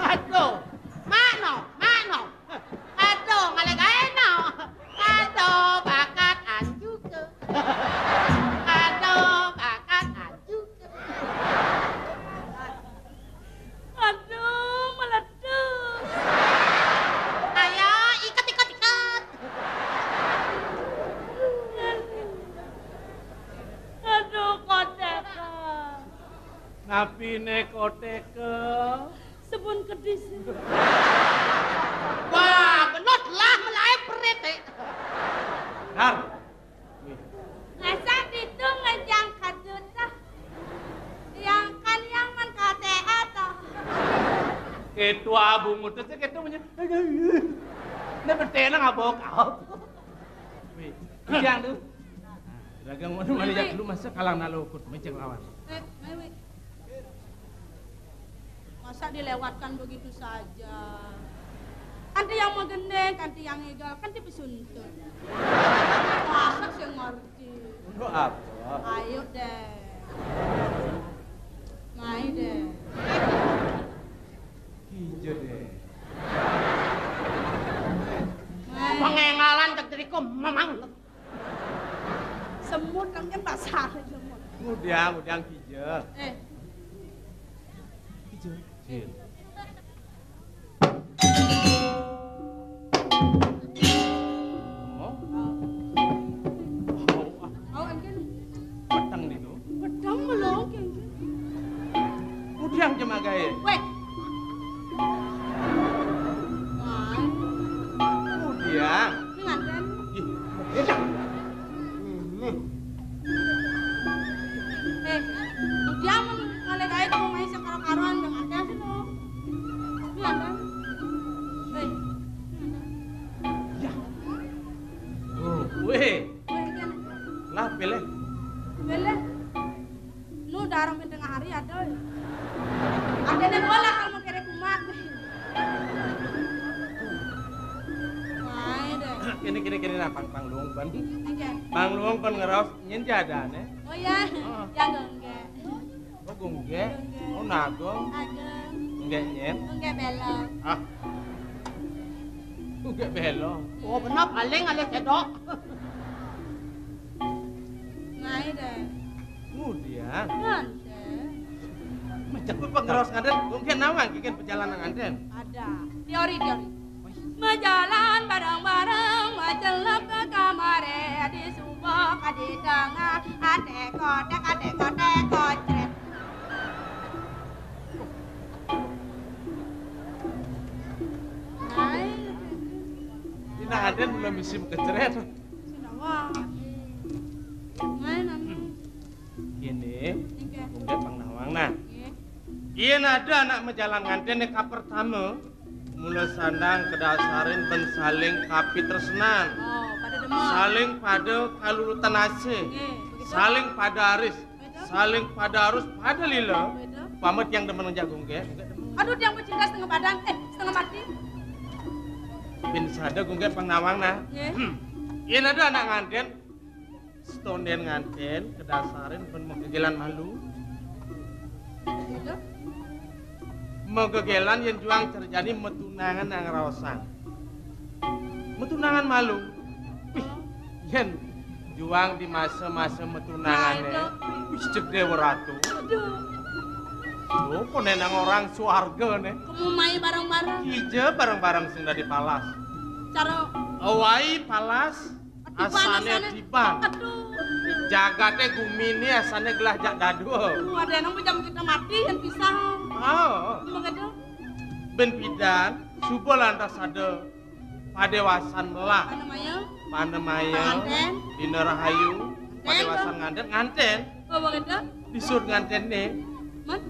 Aduh, mano, mano. Aduh, ngalih gaé no. Aduh, bakat anjuke. Aduh, bakat anjuke. Aduh, meletus. Ayo, iket, iket, iket. Aduh, koteka. Napine koteka? Sebun kedis. Wah, benut lah melae perit, eh. Dar. Masa ditu ngejang kadut lah. Yang kan yang men K T A toh. Ketua bungut itu ketua punya. Ini bertenang apa kau? Wih, yang tu. Dagang mana malihat lu masa kalang nalukut, mecek lawan. Eh, ayo, wih. Masa dilewatkan begitu saja? Kanti yang mau gendeng, kanti yang egal, kanti pesuntut. Masa sih ngerti? Untuk apa? Ayo deh. Mai deh. Hijau deh. Mai. Pengengalan cek diriku memang. Semut kan, kan pasar semut. Udah, udah hijau. Eh. Hijau. Cil. Oh. Mau, ah. Mau, engken. Peteng niku. Peteng melong, engken. Udiang jemagae. Weh. Wah. Udiang. Ini nganten. Ih, udiang. Ini. Eh, udiang men ngalih gaé kamu main sekaro-karoan dengan ada sih lo. Ini ada. Eh, ini ada. Ya. Oh, weh. Weh, ini ada. Lah, pilih. Pilih. Lu darang tengah hari ada. Ada nih bola kalau mau kere kumat. Wah, deh. Kene, kene, kene, nah, pang, pang luung pon. Oke. Pang luung pon ngeraos nyen jadane. Oh iya. Heeh. Ya, enggak, enggak. Oh, gunggek. Oh, nagong. Ageng. Gunggek nyen. Gunggek belok. Ah. Gunggek belok. Oh, bener, paling alih cedok. Ngai deh. Kemudian. Nganten. Macam apa ngeraos nganten? Gunggek nama, kiken perjalanan nganten. Ada. Teori, teori. Majalan bareng-bareng, macelep ke kamare, di subok, di tengah, ate kotek, ate kotek, kocret. Hai. Ini aden belum isi kecret. Sudah, wah. Main, Ami. Ini, Nggih. Gunggek pang nawang, nah. Nggih. Yen ada anak majalan nganten nek kapertama, mula sandang kedasarin ben saling kapitresnan. Oh, pada Saling pada kalulutan asih. Nggih, begitu. Saling pada aris. Begitu. Saling pada arus, pada lila. Begitu. Upama tiang demen ngajak Gunggé, Gunggé demen. Aduh, tiang pecinta setengah badan, eh, setengah mati. Bin sada Gunggé pang nawang nah. Nggih. Hmm. Yén ada anak ngantén, setondén ngantén, kedasarin ben magegélan malu. Begitu. Magegélan yén juang cara jani matunangan nang raosang. Matunangan malu. Wih, yén juang di masa-masa matunangané. Nah, itu. Wih, jeg Déwa Ratu. Aduh. Tuh, koné nang orang swarga né. Kemu mai bareng-bareng. Kija bareng-bareng sing dadi palas. Cara awai palas. Asané diban. Aduh. Jagaté guminé asané gelah jak dadua. Aduh, ada nang jam kita mati yén pisah. Oh. Begitu. Bin pidan, suba lantas ada padéwasan melah. Panemaya. Panemaya. Ngantén. Dina rahayu. Ngantén, padéwasan ngantén, ngantén. Oh, begitu. Disut nganténné. Mén?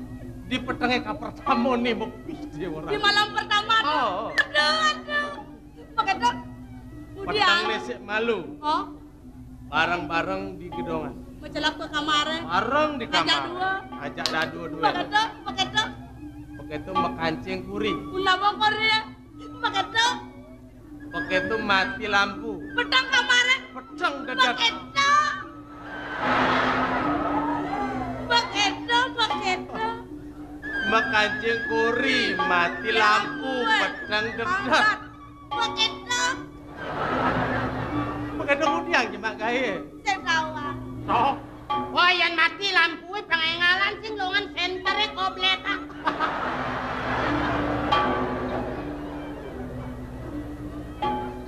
Di petengé kapertama né mepih Déwa Ratu. Di malam pertama. Oh. Aduh, aduh. Begitu. Kemudian. Petengné sik malu. Oh. Bareng-bareng di gedongan. Macelep ka kamaré. Bareng di kamar. Ajak dadua. Ajak dadua dué. Begitu, begitu. Begitu makancing kuri. Kenapa kuri? Begitu. Begitu mati lampu. Peteng kamaré. Peteng dedet. Begitu. Begitu, begitu. Makancing kuri, mati lampu, peteng dedet. Begitu. Begitu ngudiang jemak gaé. Sing tawang. Toh. Wah, yén mati lampué pang éngalan sing longan sénteré koblétan.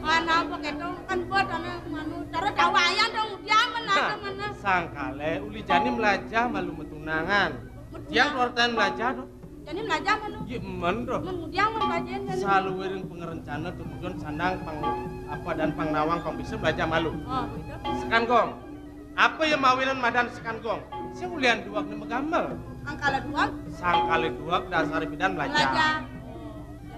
Ana begitu kan buat ana manu cara dawayan dong ngudiang men ada mana. Sangkalé uli jani melajah malu matunangan. Tiang keluar tan melajah dong. Jani melajah mén. Iya, mén, Bro. Mén ngudiang mén belajain kan. Saluiring pangarencana tumujon sandang pang apa dan pang nawang pang bisa melajah malu. Oh, gitu. Sekan gong. Apa ya mawinan madan sekan gong? Sing ulian duwag né magamel. Sangkala duwag? Sangkala duwag dasar pidan melajah. Melajah.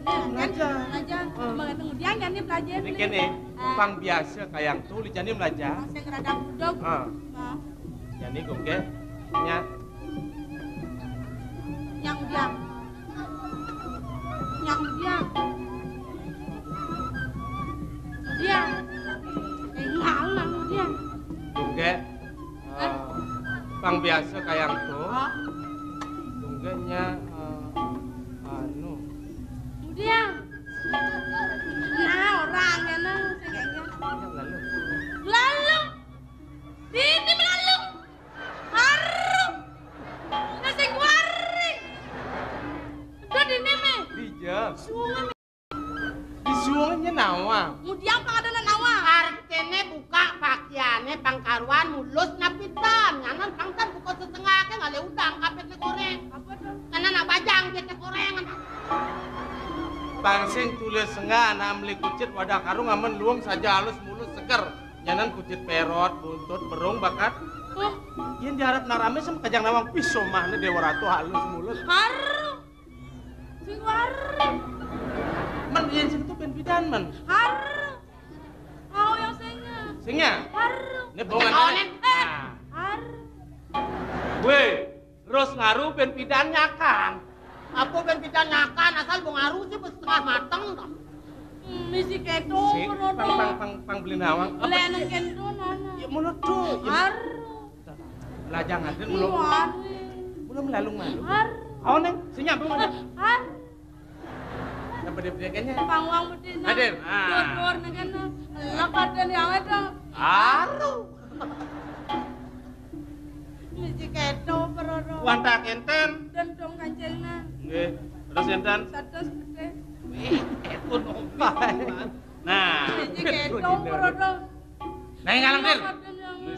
Jani melajah. Melajah. Hmm. Mengerti ngudiang jani belajain. Ini kéné, ah, pang biasa kayang tuh, uli jani melajah. Pang sing rada budeg. Ah. Ah. Jani gong ké, nya. Nyang udiang. Nyang udiang. Udiang. Eh, ngalang udiang. Tungge, eh, pang biasa kayang to. Hah? Tungge nya, eh, anu. Udiang. Nah, orang ya, nah, sing kayaknya. Ya, lalu. Lalu. Dini melalu. Haru. Nasi kuari. Udah dini, meh. Dija. Sungai, meh. Di sungai nya nawa. Ngudiang pang ada nawa. Artiné buka pakaianné pang karuan mulus napidan. Nyanan pang tan buka setengah ké ngalih udang kapit né goréng. Apa tuh? Nyanan nak bajang jit né goréng. Pang sing tulis senggah anak meli kucit wadah karung amen luung saja halus mulus seger. Nyanan kucit perot, buntut, berung, bakat. Hah? Yén diharap nak ramé sama kajang nawang pis somahné Déwa Ratu halus mulus. Haru. Sing waru. Men yén sing tu ben pidan men. Haru. Mau yang singa. Singa? Haru. Ini bongan. Nah. Haru. Wéh, terus ngaru ben pidan nyakan. Apa ben pidan nyakan asal bong ngaru sih setengah mateng toh. Hmm, misi keto. Sik, pang, pang, pang, pang beli nawang. Apa sih? Leneng kento nana. Ya mulut tuh. Haru. Lajang aden belum. Iya, aduh. Belum lalung malu. Har. Oh, Neng, senyap belum ada. Har. Apa dia berikannya? Pangwang medina. Aden. Ah. Dor-dor negana. Lekat dan yang ada. Aru. Misi keto peroro. Wanta kenten. Dan dong kancengna. Nggih. Terus enten? Satus gede. Wih, ekonomi. Nah. Misi keto peroro. Nah, ngalang, Dir.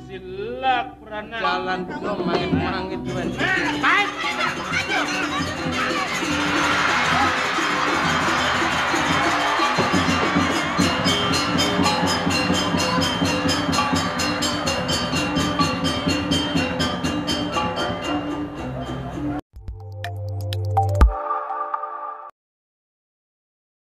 Silak peranan. Jalan dong mangit-mangit, Wan. Baik.